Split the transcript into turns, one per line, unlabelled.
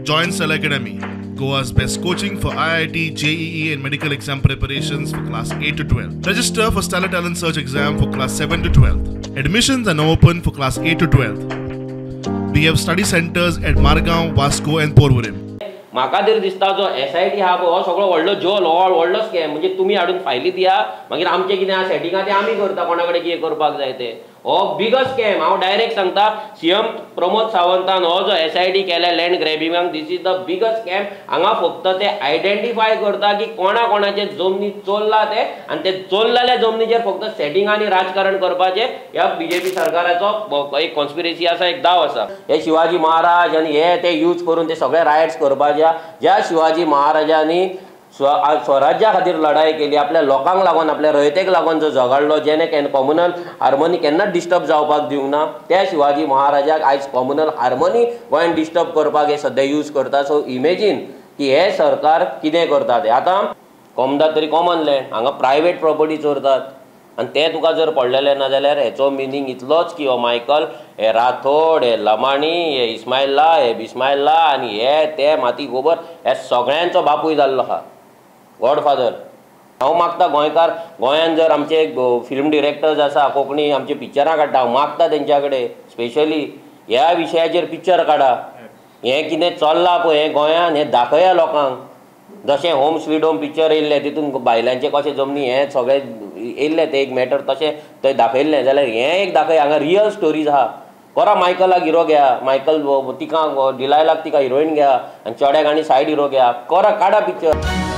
Join Stellar Academy, Goa's best coaching for IIT, JEE and medical exam preparations for class 8 to 12. Register for Stellar Talent Search exam for class 7 to 12. Admissions are now open for class 8 to 12. We have study centers at Margao, Vasco and Porvorim.
म्हाका तरी दिसता जो SIT आहा पळय हो सगळो व्हडलो जोल, हो व्हडलो स्कॅम. म्हणजे तुमी हाडून फायली दिया, मागीर आमचें कितें आहा सेटिंग आहा तें आमी करता, कोणा कडेन कितें करपाक जाय तें. हो बिगस्ट स्कॅम. हांव डायरेक्ट सांगता, सीएम प्रमोद सावंतान हो जो एसआयटी केल्या land ग्रॅबिंगाक, this is the biggest scam. हांगा फक्त ते आयडेंटिफाय करता की कोणा कोणाचे जमनी चोरला ते, आनी ते चोरलेल्या जमनीचेर फक्त सेटिंग आनी राजकारण करपाचें ह्या बीजेपी सरकाराचो एक कॉन्स्पिरसी आसा, एक दाव आसा. हे शिवाजी महाराज आनी हे ते यूज करून ते सगळे रायट्स करपाचे. ज्या शिवाजी महाराजांनी स्वराज्या खातीर लढाई केली, आपल्या लोकांक लागून, आपल्या रयतेक लागून जो झगडलो, जेणे कॉम्युनल हार्मोनी केन्नाच डिस्टर्ब जावपाक दिवंक ना, त्या शिवाजी महाराजाक आयज कॉम्युनल हार्मोनी गोंयान डिस्टर्ब करपाक हे सद्या यूज करता. सो इमेजीन की हे सरकार कितें करता तें. आतां कोमदाद तरी कॉमन लँड, हांगा प्रायवेट प्रॉपर्टी चोरतात आनी तें तुका जर पडलेलें ना जाल्यार हेचो मिनींग इतलोच की हो मायकल, हे राठोड, हे लमाणी, हे इस्मायला, हे बिस्मायला आनी हे ते माती गोबर, हे सगळ्यांचो बापूय जाल्लो आहा, गॉडफादर. हांव मागता गोंयकार, गोंयान जर आमचे फिल्म डिरेक्टर्स आसा, कोंकणी आमचे पिक्चरां काडटा, हांव मागता तेंच्या कडेन स्पेशली ह्या विशयाचेर पिक्चर काडा. हें कितें चल्लां पळय हें गोंयान, हें दाखया लोकांक. जशें होम स्वीट होम पिक्चर येयल्लें, तितून बायलांचें कशें जमनी हें सगळें येयल्लें, तें एक मॅटर तशें थंय दाखयल्लें, जाल्यार हें एक दाखय. हांगा रियल स्टोरीज आहा. करा मायकलाक हिरो घ्या, मायकल तिका डिलायलाक तिका हिरोइन घ्या आनी चेड्याक आनी सायड हिरो घ्या, करा काडा पिक्चर.